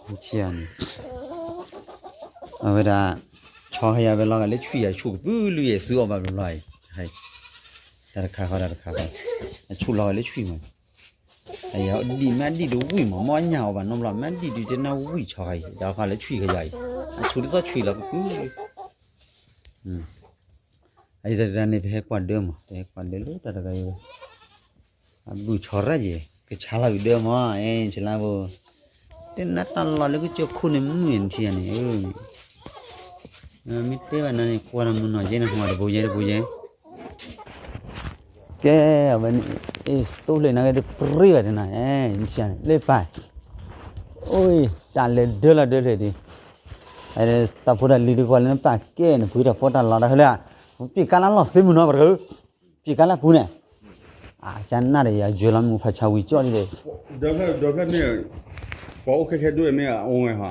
န့ၣ်, အဝဲဒၣ် ဆီဟဲယၤဝဲလီၤဂာ်လၢဆွံၣ်ယၤ ဆူၣ်ကပုၢ်လွံၢ်ယဲၢ် စုအီၣ်ဘၣ်ဘျီဘျီအံၤ, တၢ်တခါဃီ တၢ်တခါဃီ, အဆူၣ်လီၤဂာ်လၢဆွံၣ်မး, အယဒံၣ်မ့ၢ်ဒံၣ်တဝံၣ်မး မ့ၢ်ညၣ်အီၣ်ဘၣ်နီတဘျီ မ့ၢ်ဒံၣ်ဒုးတနၢ်ဝံၣ်ဆီဃီအံၤ ဒီးဃီလၢဆွံၣ်ကယၤအံၤ, အဆူၣ်တသီၣ်ဆွံၣ်လီၤကပုၢ် အံၤတဂၤန့ၣ် ပဟဲကွၢ်ဒၢမး ပဟဲကွၢ်ဒၢလၢတၢ်တဂၤအံၤဝဲ, အဘုၣ်ဆီရၣ်ယဲၢ် ကဆါလီၤကဒၢမး အဲၣ် ဆလါဘိ, တနၢ်တၢ်လီၢ်လၢကစၢၢ်ခိၣ်န့ၣ်မုၢ်နထံၣ်ယၤန့ၣ်, မ့ၢ်တဲဘၣ်နၤန့ၣ် ကွၢ်တၢ်မုၢ်နီၢ်ယဲန့ၣ် ဟူတပူၤယဲတပူၤယဲ ကဲ, အဝဲန့ၣ် အ့ၣ် စတိဖျၢၣ်နၤက့ၤတပြ့ဘၣ်တနၤ အဲၣ် နထံၣ်ယၤန့ၣ် လၢပၢ်, အိၣ် တၢ်လဲၤဒၢလီၤဒၢဖျၢၣ်ဒံး, တၢ်ဖိတၢ်လံၤတကွၢ်လၢနပၢ်ကဲန့ၣ် ပှ့ၤတၢ်ဖီတၢ်လီၤတၢ်ဟဲလၢ, ပျံၤကါလၢလီၢ်သ့မုၢ်နီၤ ပတဂၤ, ပျံၤကါလၢပူၤန့ၣ်, အကနၣ်ဒီးယၤယွဲလီၤမုၢ်ဖးဆါဝံၤကၠီၣ်ဒ်လဲၣ်, ဒီဖျၢၣ်မ့ၢ်, ပှၤအိၣ်ခဲခဲဒိၣ်မ့ၢ်အအိၣ်ဝဲဟ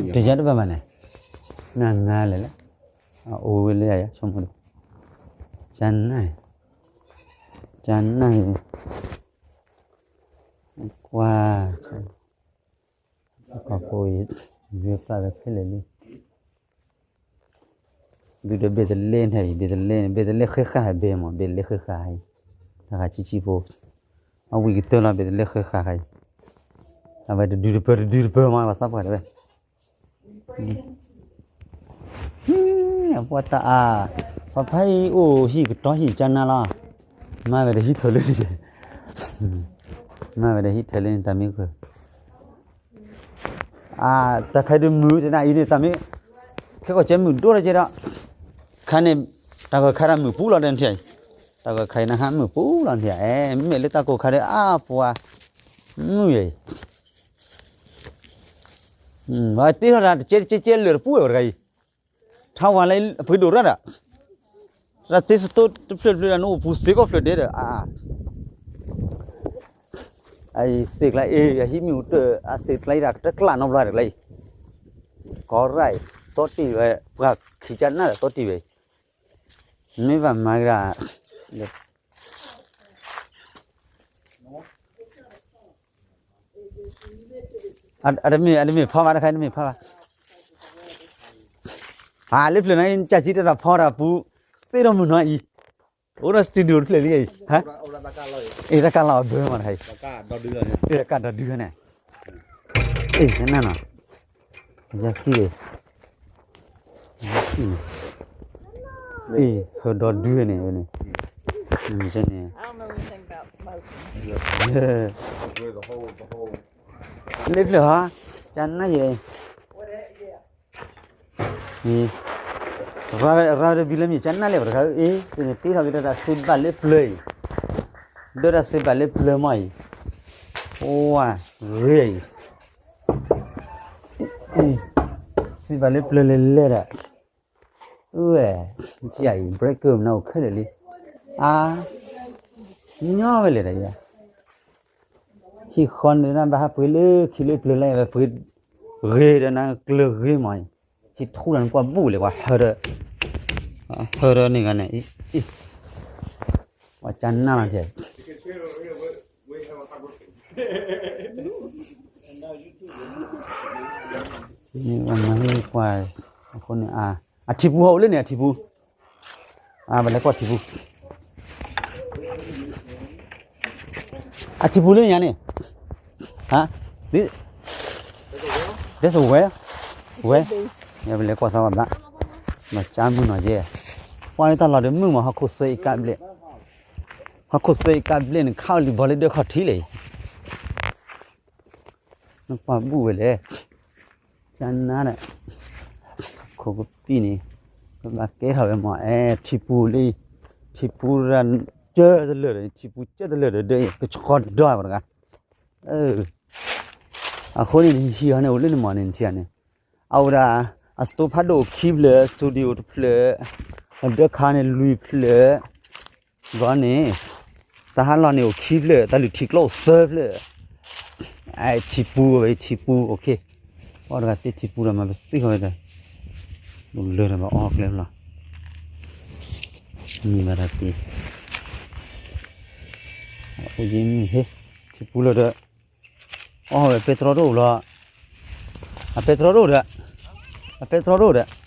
ီ, တယါတဘၣ်ဘၣ်န့ၣ်, နငါလဲၣ်လဲၣ်, အအိၣ်ဝဲလၢယၤဆိကမိၣ်ဒီး, ကနၣ်, ကနၣ်, ကွၢ်, ခီဖိအံၤ, ယွဲပာ်ဝဲခဲလၢာ်လံ, ဒုးဒီးဘ့ၣ်တလဲန့ၣ်အံၤ ဘ့ၣ်တလဲန့ၣ် ဘ့ၣ်တလဲဃဲဃာ်ဟဲဘဲမး ဘ့ၣ်တလဲဃဲဃာ်ဟဲ, တၢ်ဃာ်ဆံးဆံးဖိ, အဝံၣ်ကတၢၢ်လီၤ ဘ့ၣ်တလဲဃဲဃာ်ဟဲ, အဝဲတဒုတပၢၢ်တဒုတပၢၢ်မး ပှၤသးပှၢ်တဲဝဲ အပှၤတၢ်အါ, ပှၤဖးအံၤအိၣ်ဟံၣ်ကတီၤဟံၣ်ကနၣ်လီၤ, မၤဝဲဒီးဟံၣ်ထၢၣ်လၢန့ၣ်, မၤဝဲဒီးဟံၣ်ထၢၣ်လၢန့ၣ် တၢ်မ့ၢ်ဃုာ်, အါ, တၢ်ခါဒုးမုာ်တနၤအံၤန့ၣ် တၢ်မ့ၢ်, ခဲကီၢ်ကဲမုာ်ဒိၣ်တကဲဒီး, ခါန့ၣ်, တၢ်ဂီၤခါတၢ်မုာ်ပူၤလီၤဒီးနထံၣ်, တၢ်ဂီၤခါအံၤနဟးမုာ်ပူၤလီၤနထံၣ်, အဲ မ့မ့ၢ်လၢတၢ်ကိၢ်ခါဒီး အါပှၤ, မုာ်ယဲၢ် တ့ထီၣ်တၢ်တကဲတကဲကဲလၢာ်တပူၤဝဲတဂၤအံၤ, ထါဝါလၢအပှ့ၤဒိၣ်ရၣ်ဒီး, တၢ်တ့စတိတဖျၢၣ်တဖျၢၣ်ဒီး နအိၣ်ပူၤစ့ၢ်ကီးဖျၢၣ်ဒဲးဒီး အါ, အအံၤသ့ၣ်ကျါအ့ၣ် အဟံၣ်မ့ၣ်အူတၢၢ် အသ့ၣ်ကျါအံၤတၢ်ကတကျးနီတဘျီတကျါအံၤ, ကီရၣ်အံၤ သီတံၢ်ဝဲ ပှၤခံကနၣ်ဒီးသီတံၢ်ဝဲအံၤ, မ့ၢ်ဘၣ်မၤကဒၣ် အတမ့ၢ် အတမ့ၢ်ဖီဘၣ်တခါ တမ့ၢ်ဖီဘၣ်, ဟးလၢဖျၢၣ်န့ၣ် ကၢ်ကံတၢ်ဖီတၢ်ပူၤ, သ့ၣ်ထီၣ်မုၢ်နီၤအံၤ, အိၣ်ဒီး studio တဖျၢၣ်လံအံၤ, အ့ၣ် တၢ်ကၢ်လီၤအဘၢမးတခါအံၤ, တၢ်ကၢ်ဒီဒုန့ၣ်, အ့ၣ် နနၤနီၤ, ယစံး, အ့ၣ် ဟၢဒီဒုန့ၣ်, န့ၣ်, လၢဖျၢၣ်ဟီ, ကနၣ်ယဲၢ် ရၤဝဲတဘံလၢမ့ၢ်ကနၣ်လဲၣ် ပှၤတဂၤဧၢ, အ့ၣ် ပန့ၣ်တ့ထီၣ်က့ၤဒီးတၢ်စံးဘၣ်လၢပျၢၤအံၤ, ဒီးတၢ်စံးဘၣ်လၢပျၢၤမးအံၤ, အိၣ်ဝဲ, ရ့အံၤ, စံးဘၣ်လၢပျၢၤလဲၤလဲၤဒီး, အဝဲ, အံၤ breaker မနုၤအိၣ်ခဲလၢာ်လံ, အါ, ညီဝဲလဲၣ်ဒီးယၤ ဟံၣ်ဃီန့ၣ်ဘၣ်ဟးပှ့ၤလၢခံလၢပျၢၤလၢ ပှ့ၤဂ့ၤဒီးနၤကျၢၤဂ့ၤမး, ဟံၣ်ထူၣ်ဒီးနကွၢ်ဘူၣ်လဲၣ် ပှၤဟၢဒီး, ဟၢဒီးန့ၣ်ဂၤန့ၣ်, ပှၤကနၣ်လီၤကဲ, မၤဟ့ၣ်ကွၢ်, အဃိန့ၣ် အထံပူၤဟီၣ်အိၣ်လၢန့ၣ် အထံပူၤ, ပလဲၤကွၢ်ထံပူၤ အထံပူၤလၢညါန့ၣ်, ဟါ, ဒ်သိးဝဲ, ဝဲ, ယပလဲၤကွၢ်သးဝဲဘၣ်, မၤကၢမုၢ်နီၤယဲ, ပှၤလၢတၢ်လီၢ်ဒီးမုၢ်မး ဟီၣ်ခိၣ်သၢအံၤကးဘျဲၣ်, ဟီၣ်ခိၣ်သၢအံၤကးဘျဲၣ်န့ၣ် ခးအီၤလံၤဘီလၢဒၢခီၣ်ထံးလဲၣ် နကွၢ်ဘူၣ်ဝဲလဲၣ်, ကနၣ်ဒီး, ခိၣ်ကပံၣ်န့ၣ်, ပဘၣ်ကဲထီၣ်ဝဲမး အဲ ထံပူၤလံ, ထံပူၤဒၣ်, ကၢတလၢာ်ဒီး ထံပူၤကၢတလၢာ်ဒီး ဒၢကဆှီဒီးပှၤတဂၤ, အဃိန့ၣ် ဟံၣ်ဟီန့ၣ် အိၣ်လၢန့ၣ်မးန့ၣ် နထံၣ်န့ၣ်, အဝဲဒၣ်, အစတိဖးဒိၣ်အိၣ်ခံဖျၢၣ် studio တဖျၢၣ်, အဒၢခါန့ၣ်လွံၢ်ဖျၢၣ် ဘီန့ၣ်, တၢ်ဟးလီၢ်န့ၣ်အိၣ်ခံဖျၢၣ် တၢ်လုၢ်ထံကျိအိၣ်သၢဖျၢၣ်, ထံပူၤဝဲထံပူၤ okay, အီၣ်တဂၤသ့ထံပူၤဒီးမၤပစံၣ်ဃီၤဝဲဒီး, ဘၣ်လၢတဘၣ်အီၣ်ကျဲလီၤ, မံဘၣ်တၢ်သ့, အိၣ်ယမံဟ့, ထံပူၤလီၤဒီး, အီၣ်ဝဲပဲတြီတအိၣ်လီၤ, အပဲတြီဒိၣ်ဒီး, အပဲတြီဒိၣ်ဒီး,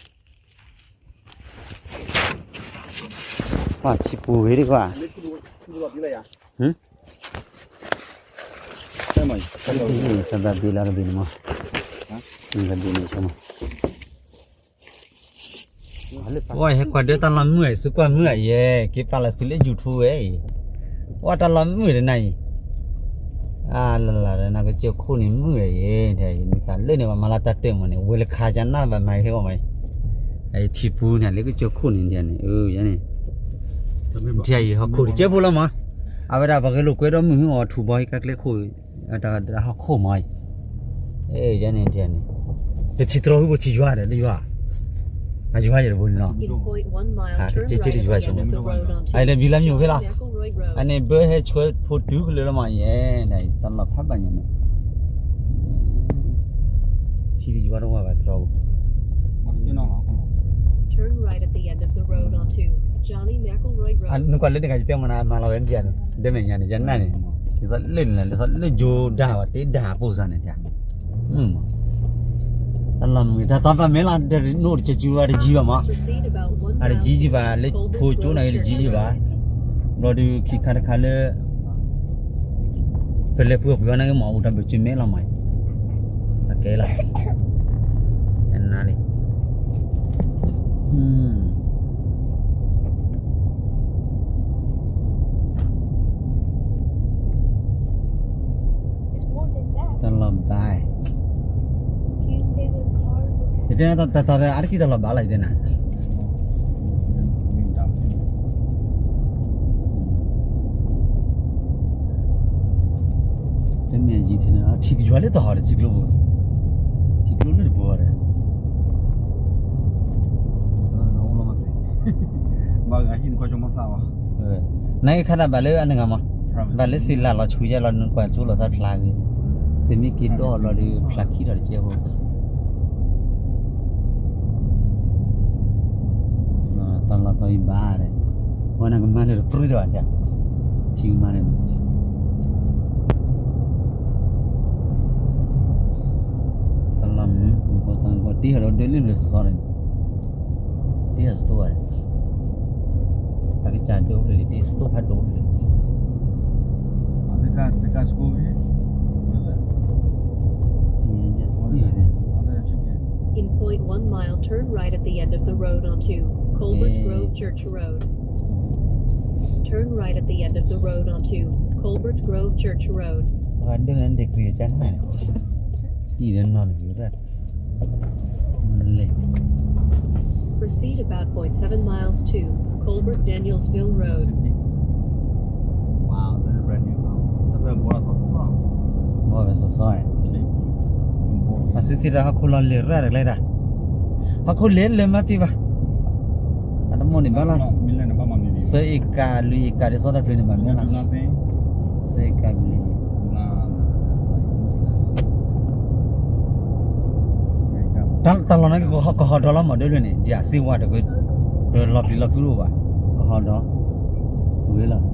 ပှၤထံပူၤဂ့ၤဒံးကွၢ်, တၢ်ဘၣ်ဘ့လၢတဘ့ၣ်န့ၣ်မး, တဘ့ၣ်န့ၣ်ဆိမး, ပှၤဟဲကွၢ်ဒၢတၢ်လီၢ်မုာ်အံၤ သုကွၢ်မုာ်အံၤယဲ, က့ၤပာ်လီၤသုလၢ YouTube ဝဲအံၤ, ပှၤတၢ်လီၢ်မုာ်တနၤအံၤ, အါလၢ်လၢ်လၢ် နကစၢၢ်ခိၣ်န့ၣ်မုာ်အံၤ, နကလၢန့ၣ် ပှၤမၤလၢတၢ်တၢၢ်မးန့ၣ် ဝဲလၢခါကနၣ်ဘၣ်မၤဟဲဂီၢ်မးအံၤ, အထံပူၤန့ၣ် လၢကစၢၢ်ခိၣ်န့ၣ်ဒ်န့ၣ်, ယဲန့ၣ်, ထံအံၤဟီၣ်ခိၣ်တကဲဖိလီၤမး, အဝဲဒၣ်ပှၤဂဲၤလိာ်ကွဲဒီးမုၢ်ဟူအီၤထူဘီဟံးကါကျဲခိၣ်, တၢ်ဟီၣ်ခိၣ်မးအံၤ, ယဲန့ၣ်ဒ်န့ၣ်, ပထံတြီဝံၤပထံယွၤဒီးလၢယွၤ, အယွၤယဲၢ်တဘိန့ၣ်လီၤ, ကဲကဲတယွၤဆိမး, အလၢဘံလၢမညိၣ်ဖဲလီၤ, အန့ၣ်ဘၢဟဲဆှၢဖိတုၤကလၢာ်လီၤမးယဲ, တၢ်လီၢ်ဖးဘၣ်ညါန့ၣ်, ထံတယွၤတဝၢ်ဘၣ်တြီပူၤ, နကွၢ်လၢတဂၤယတဲမနၤမၤလီၤဝဲဒ်န့ၣ်, ဒဲမဲာ်ညါန့ၣ် ယနၢ်န့ၣ်, ဒဲမဲာ်ညါန့ၣ် ယနၢ်န့ၣ်, ဒ်သိးလၢန့ၣ်လီၤ ဒ်သိးလၢယိၤဒၣ်ဝဲတ့ဒၣ်ပိၢ်စၢ်န့ၣ်, မုာ်မး, တၢ်လီၢ်မုာ် တၢ်သီပာ်မဲလီၤ ဒ်နိၣ်တကၠူဝဲတယံၤဘၣ်မး, အတယံၤယံၤဘၣ် လၢဖိကၠိန့ၣ်ဂ့ၤတယံၤယံၤဘၣ်, ဘျီဒုးခံခါတခါလၢ ပလဲၤပှ့ၤပှ့ၤအီၤန့ၣ်ဂ့ၤမး အိၣ်တၢ်ဘၢၣ်စၢၤမဲလီၤမး, အကဲလီၤ, နလံ တၢ်လီၢ်ဘၣ်, ယတဲနၤတၢ်တၢ်အါတက့ၢ်တၢ်လီၢ်ဘၣ်လီၤ ယတဲနၤ, တမ့ၢ်ယံၤထဲန့ၣ် ထံကယွၤလၢတဟီၣ်ဒီးထံကျိပူၤ, ထံကျိလၢတပူၤဒီး ဘၣ်ဂၤဟံၣ်နခီကၠိမ့ၢ်ဖျါဘၣ်, နခါဒၣ်ဘၣ်လၢအနဂၤမး, ဘၣ်လၢစံးလၢ်လီၤဆူယဲလီၤ နကွၢ်ကၠိလီၤသးဖျါဂ့ၤ, စ့မ့ၢ်က့ၤဒီးလီၤဒီးဖျါခံဒီးတကဲဖိ, တၢ်လီၢ်သီအံၤဘၣ်ဒီး, ဝဲနကမၤလၢတပြံတဘၣ်ဒၣ်, ထံကမၤလၢ တၢ်လီၢ်မုာ် တ့ဟီၣ်ဒီးဒၢလၢလၢစီၤဒီး, တ့ဟီၣ်စတိၣ်ဝဲ, အကစၢ်ဒၢလၢလံ တ့စတိၣ်ဖးဒိၣ်လၢ, တကးစကိ In point one mile, turn right at the end of the road onto Colbert Grove Church Road. Turn right at the end of the road onto Colbert Grove Church Road. ပှၤဒိၣ်န့ၣ်ဒ့ကရံၣ်ကနၣ်န့ၣ်, တံၢ်ဒီးနီၢ်န့ၣ်ဂ့ၤရၣ်, မ့ၢ်လဲၣ် Proceed about point seven miles to Colbert Danielsville Road. ဘီၣ်ဝဲစီၤစီၤ, အစံးစံးတၢ်ဟီၣ်ခိၣ်လီၤလၢာ်ရၣ်တကျဲဒၣ်, ဟီၣ်ခိၣ်လဲၤလၢမၤပံဘၣ်, အတမိၣ်န့ၣ်ဘၣ်လီၤ, သၢအ့ကၤလွံၢ်အ့ကၤဒ်သိးတၢ်ဖျၢၣ်န့ၣ်ဘၣ်မ့ၢ်လီၤ, သၢအ့ကၤလွံၢ် တၢ်လီၢ်န့ၣ်ကဟီၣ်ဒီလီၤမးဒၢလွံၢ်န့ၣ် ဒ်အစ့ဝါတက့ၢ်, ဒီးလီၤပျံၤလီၤဖုးတအိၣ်ဘၣ်, ကဟီၣ်ဒီ, ဝဲလီၤ,